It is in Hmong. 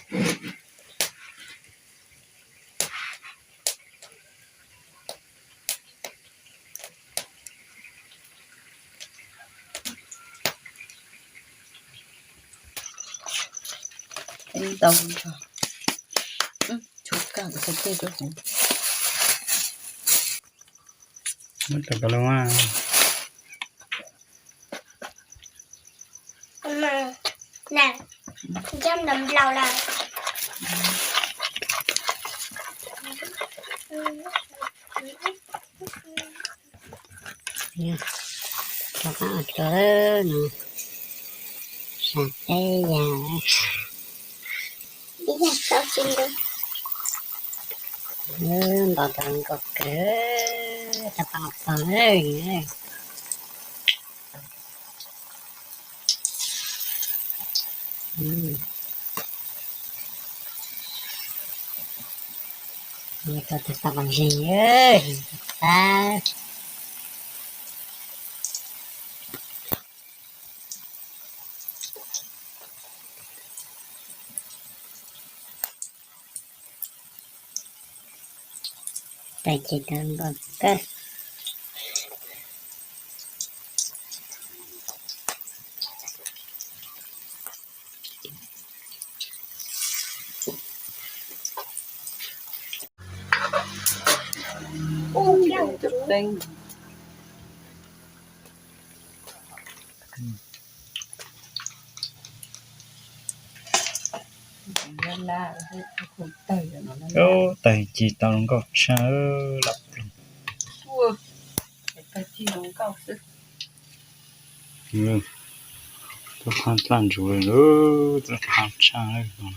Ntau nrho, tshuav kaj kuv xav tej rau hauv. Muab rau koj lub. Coj nplaum nplaum lawm. Rau qab ua rua no, sam teb yag. Ib yam tau tsis ntev. Nto tau nkauj kawg, tau pab pog. Tau tau pab zis, tau. Tais ces tau nkauj kawg. Ub, tais ci tau nkauj tshaj lawm. Tuaj qab tlaj ntsuv lawm, tuaj qab tshaj lawm.